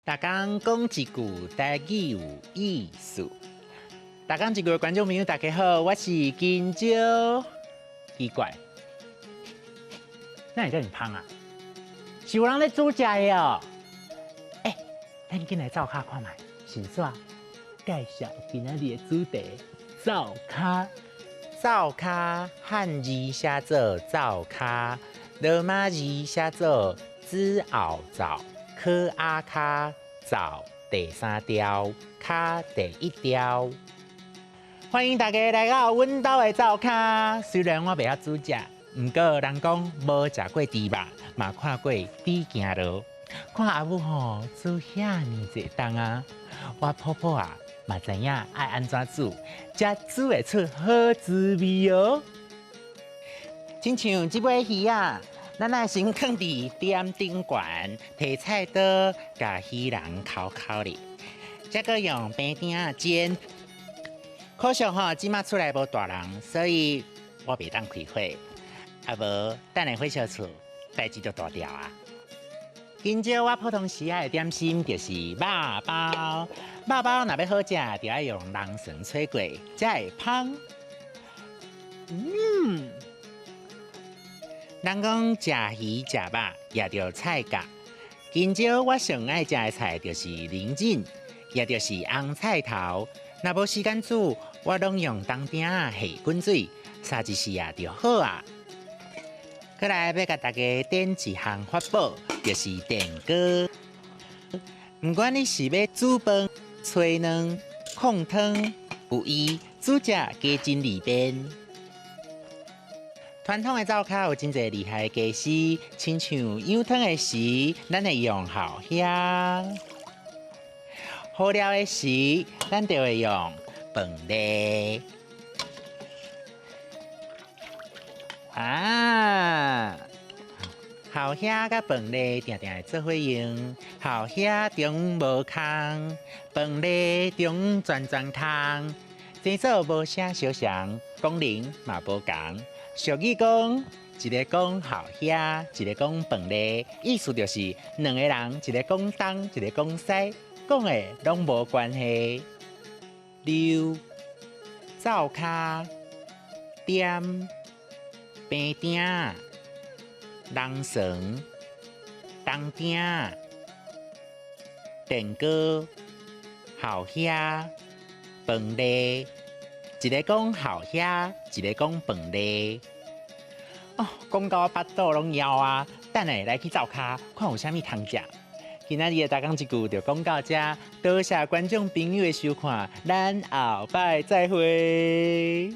逐工講一句台語有意思。逐工一句的觀眾朋友，大家好，我是金蕉。奇怪，哪會遮爾芳啊？是有人咧煮食的哦。欸，咱緊來灶跤看覓，先煞介紹今仔日的主題：灶跤。灶跤漢字寫做灶跤，羅馬字寫做子後灶。可阿跤灶第三調，跤第一調。歡迎大家來到阮兜的灶跤。雖然我袂曉煮食，毋過人講無食過豬肉，嘛看過豬行路。看阿母吼煮遐爾濟冬啊，我婆婆啊嘛知影愛按怎煮，才煮會出好滋味哦。親像這尾魚仔，咱愛先囥佇點頂懸，提菜刀共魚礱摳摳咧，再閣用平鼎仔煎。可惜吼，這馬厝內無大人，所以我袂當開火。啊無，等下火燒厝，代誌就大條啊。今朝我普通時仔的點心就是肉包，肉包若欲好食，就愛用龍蒜炊過，才會芳。人講食魚食肉，也著菜價。今朝我上愛食的菜就是龍井，也就是紅菜頭。若無時間煮，我攏用銅鼎仔下滾水，煠一時啊就好啊。過來欲共大家點一項法寶，就是電鍋。毋管你是欲煮飯、炊卵、炕湯，有伊煮食加真利便。傳統的灶跤有真濟厲害的家私，親像養湯的時，咱會用鱟蝦；調料的時，咱就會用飯粒。啊，鱟蝦佮飯粒定定會做伙用，鱟蝦中無空，飯粒中全全空，生做無啥相像，功能嘛無仝。俗語講，一个講鱟蝦，一个講飯粒，意思就是兩個人，一个講東，一个講西，講的攏無關係。溜灶跤點平鼎龍蒜銅鼎電鍋鱟蝦飯粒。一个講鱟蝦，一个講飯粒。哦，講到我腹肚攏枵啊！等下來去灶跤，看有啥物通食。今仔日的逐工一句就講到這，多謝觀眾朋友的收看，咱後擺再會。